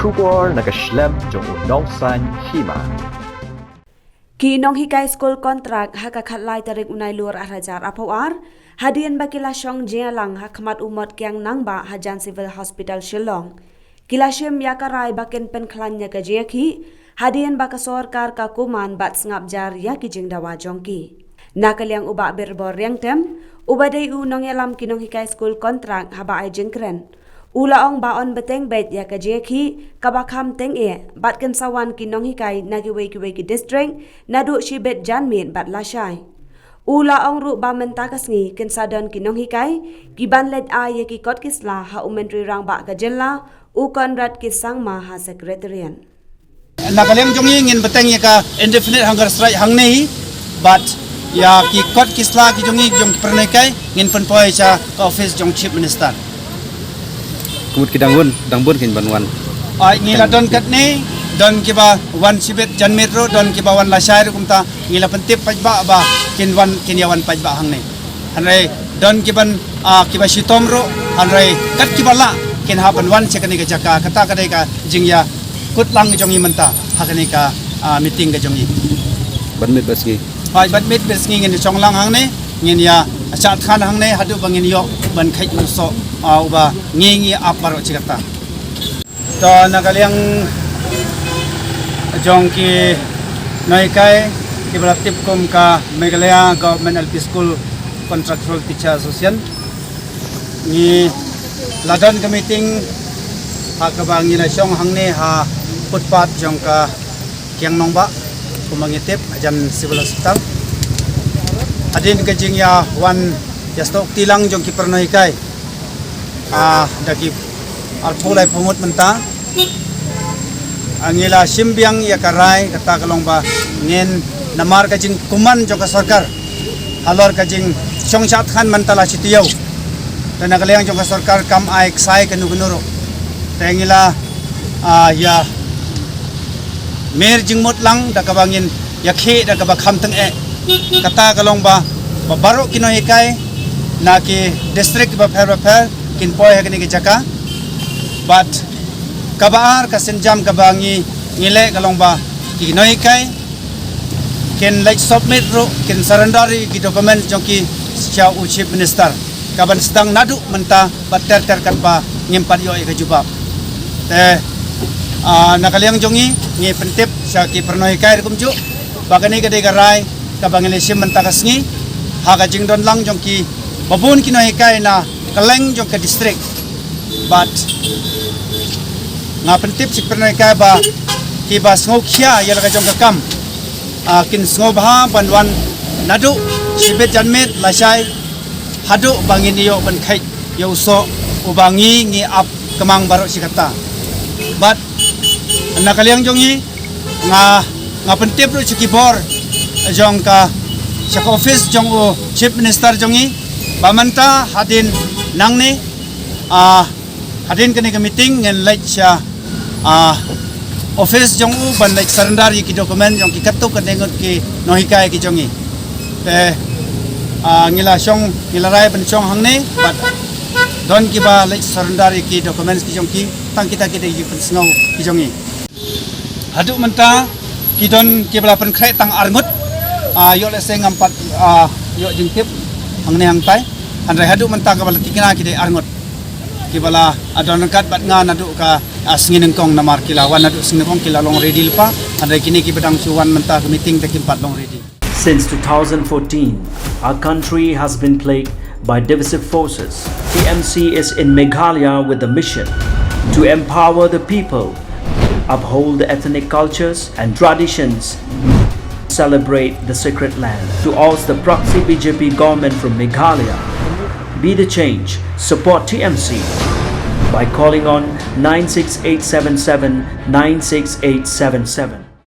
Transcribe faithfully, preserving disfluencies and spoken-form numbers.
Khubor na ka shlem jong u nongsan hima. Ki nonghikai skul kontrak ha ka khatlai tarik u Nailur arhajar arphew ar, hadien ba ki la shong jingïalang ha khmat u Mot Kiang Nangbah hajan Civil Hospital Shillong. Ki la shim ïa ka rai ba kin pynkhlaiñ ïa ka jingïakhih, hadien ba ka sorkar ka kuman bad sngap jar ïa ki jingdawa jong ki. Na ka liang u Bah Birbor Riangtem, uba dei u nongïalam ki nonghikai skul kontrak haba ai jingkren, u la ong ba yn bteng beit ïa ka jingïakhih kaba kham teng eh, bad kin sa wan ki nonghikai na kiwei kiwei ki district, naduh shibit janmiet bad lashai. U la ong ruh ba mynta ka sngi kin sa don ki nonghikai kiban leit ai ïa ki kot ki sla ha u Myntri Rangbah ka jylla, u Conrad K Sangma ha Secretariat. Na ka liang jong ngi ngin bteng ïa ka indefinite hunger strike hangne hi, bad ïa ki kot ki sla ki jong ngi, jong ki pyrnai kai, ngin pynpoi sha ka office jong Chief Minister. Ka mut ki dang bun, dang bun kin ban wan. Ai, ngi la don katne, don kiba wan shibit janmiet ruh, don kiba wan lashai ruh, kumta ngi la pyntip paidbah ba kin wan, kin ïa wan paidbah hangne. Hynrei don kiban, ah, kiba shitom ruh, hynrei kat kiba lah kin hap ban wan sha kane ka jaka, kata ka dei ka jingïakut lang jong ngi mynta ha kane ka, ah, meeting ka jong ngi. Ban miet ba sngi. Hooid, ban miet ba sngi ngin shong lang hangne, ngin ïa shad khan hangne haduh ba ngin ïoh ban kheit u soh, ah, uba ngi ngi ap baroh shi katta. To na ka liang jong ki nonghikai kiba la tip kum ka Meghalaya Government L P School Contractual Teacher Association, ngi la don ka meeting ha kaba ngi la shong hangne ha footpath jong ka Kiang Nangbah, kumba ngi tip, hajan Civil Hospital. Hadien ka jingïawan ïasoh kti lang jong ki pyrnai kai, ah, da ki arphew laiphew ngut mynta, ah, ngi la shim biang ïa ka rai, kata ka long ba ngin, namar ka jingkuman jong ka sorkar halor ka jingshong shad khan mynta la shi taïew. Te na ka liang jong ka sorkar kam ai ksai kano kano ruh. Te ngi la, ah, ïa mir jingmut lang da kaba ngin ïakhih da kaba kham tyngeh. Kata ka long ba, ba baroh ki nonghikai na ki district bapher bapher kin poi ha kane ka jaka. Bad kaba ar ka sienjam kaba ngi, ngi leh ka long ba ki nonghikai kin leit submit ruh, kin surrender ïa ki document jong ki sha u Chief Minister, kaban sdang naduh mynta bad ter ter katba ngim pat ïoh ïa ka jubab. Te, ah, na ka liang jong ngi, ngi pyntip sha ki pyrnai kai ruh kumjuh ba kane ka dei ka rai kaba ngi la shim mynta ka sngi ha ka jingdon lang jong ki babun ki nonghikai na kylleng jong ka district. Bad nga pyntip sha ki pyrnai kai ba kiba sngewkhia ïa la ka jong ka kam, ah, kin sngewbha ban wan naduh shibit janmiet lashai haduh ba ngin ïoh ban kheit ïa u soh uba ngi ngi ap kmang baroh shi katta. Bad na ka liang jong ngi, nga, nga pyntip ruh sha ki bor jong ka, sha ka office jong u Chief Minister jong ngi ba mynta hadien nangne, ah, hadien kane ka meeting ngin leit sha, ah, office jong u ban leit surrender ïa ki document jong ki katto katne ngut ki nonghikai ki jong ngi. Te, ah, ngi la shong, ngi la rai ban shong hangne bad don kiba leit surrender ïa ki documents ki jong ki, tang kita ki dei ki pynsngew ki jong ngi. Haduh mynta ki don kiba la pynkhreh tang arngut, ah, ïoh lehse ngam pat, ah, ïoh jingtip hangne hangtai. Hynrei haduh mynta kaba la tikna ki dei arngut kiba la, ah, don ryngkat bad nga naduh ka, ah, sngi nyngkong, namar ki la wan naduh sngi nyngkong, ki la long ready lypa. Hynrei kine kiba dang shu wan mynta ka meeting te kim pat long ready. Since two thousand fourteen, our country has been plagued by divisive forces. T M C is in Meghalaya with the mission to empower the people, uphold the ethnic cultures and traditions, celebrate the sacred land. To oust the proxy B J P government from Meghalaya, be the change, support T M C by calling on nine six eight seven seven nine six eight seven seven.